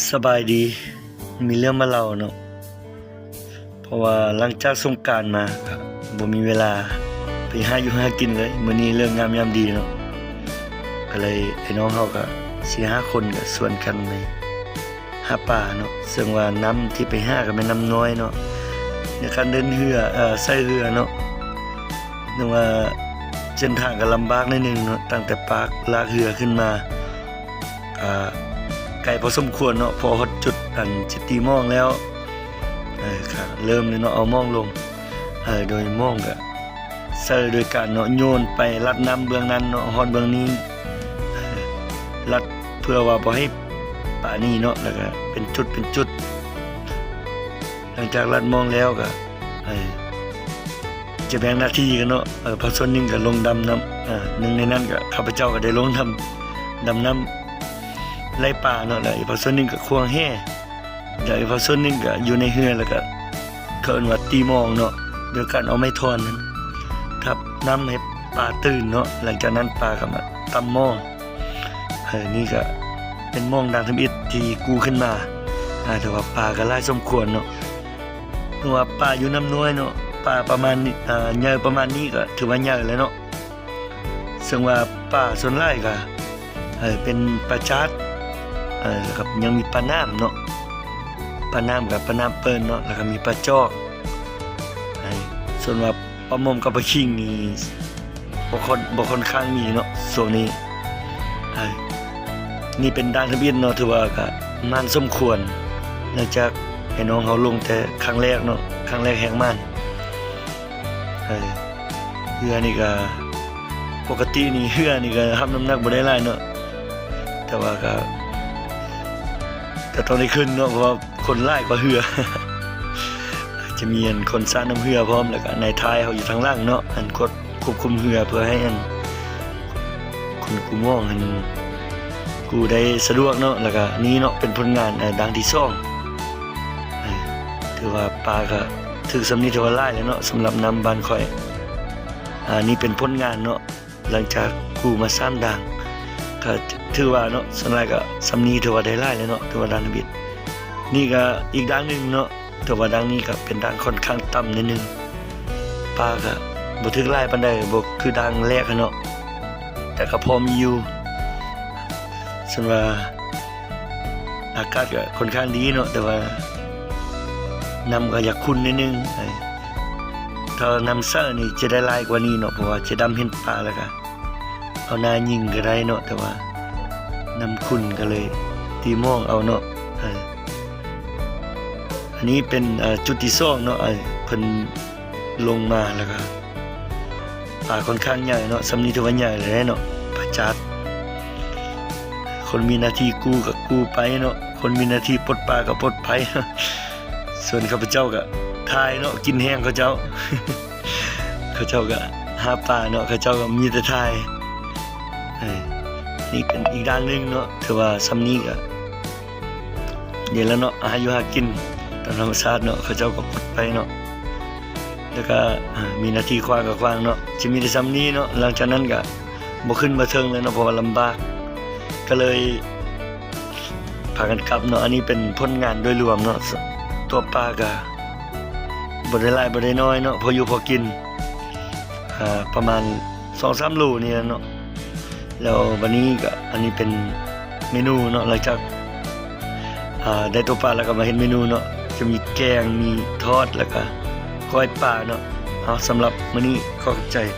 ສະບາຍດີ ມີເລື່ອງມາເລົ່າເນາະ ເພາະວ່າຫຼັງຈາກສົງການມາກະບໍ່ມີເວລາໄປຫາຢູ່ຫາກິນເລີຍ. ມື້ນີ້ເລີກງາມຍາມດີເນາະ ກະເລີຍ ໄອ້ນ້ອງເຮົາກະສີ່ຫ້າຄົນກະຊວນກັນໄປຫາປາເນາະ, ເຊິ່ງວ່ານ້ຳທີ່ໄປຫາກະແມ່ນນ້ຳນ້ອຍເນາະ. ໃນການເດີນເຮືອ ເອີ ໃຊ້ເຮືອເນາະ ເນື່ອງວ່າເສັ້ນທາງກະລຳບາກໜ້ອຍໜຶ່ງເນາະ, ຕັ້ງແຕ່ປາກລາກເຮືອຂຶ້ນມາ ກະໄກພໍສົມຄວນເນາະ, ພໍຮອດຈຸດອັນຊິຕີໝອງແລ້ວ ເອີ ກະເລີ່ມເລີຍເນາະ ເອົາໝອງລົງ ເອີ ໂດຍໝອງກະໃຊ້ໂດຍການເນາະ ໂຍນໄປລັດນ້ຳເບື້ອງນັ້ນເນາະ ຮອດເບື້ອງນີ້ ເອີ ລັດເພື່ອວ່າບໍ່ໃຫ້ປາໜີເນາະ ແລ້ວກະເປັນຈຸດເປັນຈຸດ. ຫຼັງຈາກລັດໝອງແລ້ວກະ ເອີ ຈະແບ່ງໜ້າທີ່ກັນເນາະ ເອີ ພາກສ່ວນໜຶ່ງກະລົງດຳນ້ຳ ເອີ ໜຶ່ງໃນນັ້ນກະຂ້າພະເຈົ້າກະໄດ້ລົງດຳ ດຳນ້ຳໄລ່ປາເນາະ ແລ້ວອີກພາກສ່ວນໜຶ່ງກະຂວ້າງແຫ ແລ້ວອີກພາກສ່ວນໜຶ່ງກະຢູ່ໃນເຮືອ ແລ້ວກະເຂົາເອີ້ນວ່າຕີໝອງເນາະ ໂດຍການເອົາໄມ້ທ່ອນນັ້ນທັບນ້ຳໃຫ້ປາຕື່ນເນາະ. ຫຼັງຈາກນັ້ນປາກະມາຕຳໝໍ້ ເອີ ນີ້ກະເປັນໝໍ້ດັ່ງທຳອິດທີ່ກູ້ຂຶ້ນມາ ອາ ແຕ່ວ່າປາກະຫຼາຍສົມຄວນເນາະ. ເພາະວ່າປາຢູ່ນ້ຳນ້ອຍເນາະ ປາປະມານນີ້ ເອີ ໃຫຍ່ປະມານນີ້ກະຖືວ່າໃຫຍ່ແລ້ວເນາະ. ເຊິ່ງວ່າປາສ່ວນຫຼາຍກະ ເອີ ເປັນປາຈາດ ເອີ ແລ້ວກະຍັງມີປາໜາມເນາະ ປາໜາມກະປາໜາມເປິ້ນເນາະ ແລ້ວກະມີປາຈອກ. ເອີ ສ່ວນວ່າປາໝໍ້ກັບປາຄີງນີ້ ບໍ່ຄ່ອນ ບໍ່ຄ່ອນຂ້າງມີເນາະຊ່ວງນີ້. ເອີ ນີ້ເປັນດ່ານທຳອິດເນາະ ຖືວ່າກະໝານສົມຄວນ ຫຼັງຈາກໄອ້ນ້ອງເຮົາລົງແຕ່ຄັ້ງແລກເນາະ ຄັ້ງແລກແຮງໝານ. ເອີ ເຮືອນີ້ກະ ປົກກະຕິນີ້ເຮືອນີ້ກະຮັບນ້ຳໜັກບໍ່ໄດ້ຫຼາຍເນາະ ແຕ່ວ່າກະ ກະຕ້ອງໄດ້ຂຶ້ນເນາະ ເພາະວ່າ ຄົນຫຼາຍກວ່າເຮືອ ຈະມີອັນຄົນສານນ້ຳເຮືອພ້ອມ ແລ້ວກະນາຍທ້າຍເຮົາຢູ່ທາງຫຼັງເນາະ ອັນຄວບ ຄວບຄຸມເຮືອເພື່ອໃຫ້ອັນຄົນກູ້ໝອງຫັ້ນກູ້ໄດ້ສະດວກເນາະ. ແລ້ວກະນີ້ເນາະ ເປັນຜົນງານ ເອີ ດັ່ງທີສອງ ເອີ ຖືວ່າປາກະຖືກຊ່ຳນີ້ຖືວ່າຫຼາຍແລ້ວເນາະ ສຳລັບນ້ຳບ້ານຂ້ອຍ. ອາ ນີ້ເປັນຜົນງານເນາະ ຫຼັງຈາກກູ້ມາສາມດ່າງ ກະຖືວ່າເນາະ ສ່ວນຫຼາຍກະຊ່ຳນີ້ຖືວ່າໄດ້ຫຼາຍແລ້ວເນາະ ຖືວ່າດ່າງທຳອິດ. ນີ້ກະອີກດ່າງໜຶ່ງເນາະ ແຕ່ວ່າດ່າງນີ້ກະເປັນດ່າງຂ້ອນຂ້າງຕ່ຳໜ້ອຍໜຶ່ງ ປາກະບໍ່ຖືກຫຼາຍປານໃດ ບໍ່ຄືດ່າງແລກຫັ້ນເນາະ ແຕ່ກະພໍມີຢູ່. ສ່ວນວ່າ ອາກາດກະຄ່ອນຂ້າງດີເນາະ ແຕ່ວ່ານ້ຳກະຢາກຂຸ່ນໜ້ອຍໜຶ່ງ. ຖ້ານ້ຳໃສນີ້ຈະໄດ້ຫຼາຍກວ່ານີ້ເນາະ ເພາະວ່າຈະດຳເຫັນປາ ແລ້ວກະເອົາໜ້າຍິງກະໄດ້ເນາະ ແຕ່ວ່ານ້ຳຂຸ່ນກະເລີຍຕີໝອງເອົາເນາະ. ອັນນີ້ເປັນ ເອີ ຈຸດທີສອງເນາະ ເອີ ເພິ່ນລົງມາ ແລ້ວກະ ປາຂ້ອນຂ້າງໃຫຍ່ເນາະ ຊ່ຳນີ້ຖືວ່າໃຫຍ່ແລ້ວເນາະ ປາຈາດ. ຄົນມີໜ້າທີ່ກູ້ກະກູ້ໄປເນາະ ຄົນມີໜ້າທີ່ປົດປາກະປົດໄປ. ສ່ວນຂ້າພະເຈົ້າກະຖ່າຍເນາະ ກິນແຮງເຂົາເຈົ້າ ເຂົາເຈົ້າກະຫາປາເນາະ ເຂົາເຈົ້າກະມີແຕ່ຖ່າຍ. ເອີ ນີ້ເປັນອີກດ່າງໜຶ່ງເນາະ ຖືວ່າຊ່ຳນີ້ກະ ນີ້ແຫຼະເນາະ ຫາຢູ່ຫາກິນຕາມທຳມະຊາດເນາະ ເຂົາເຈົ້າກະປົດໄປເນາະ ແລ້ວກະ ເອີ ມີໜ້າທີ່ຂວ້າງກະຂວ້າງເນາະ ຊິມີແຕ່ຊ່ຳນີ້ເນາະ. ຫຼັງຈາກນັ້ນກະບໍ່ຂຶ້ນມາເທິງແລ້ວເນາະ ເພາະວ່າລຳບາກ ກະເລີຍພາກັນກັບເນາະ. ອັນນີ້ເປັນຜົນງານໂດຍລວມເນາະ ຕົວປາກະບໍ່ໄດ້ຫຼາຍບໍ່ໄດ້ໜ້ອຍເນາະ ພໍຢູ່ພໍກິນ ອາ ປະມານສອງສາມໂລນີ້ແຫຼະເນາະ. ແລ້ວບາດນີ້ກະ ອັນນີ້ເປັນເມນູເນາະ ຫຼັງຈາກ ອາ ໄດ້ຕົວປາແລ້ວກະມາເຮັດເມນູເນາະ ຈະມີແກງ ມີທອດ ແລ້ວກະກ້ອຍປາເນາະ. ເອົາ ສຳລັບມື້ນີ້ຂໍຂອບໃຈ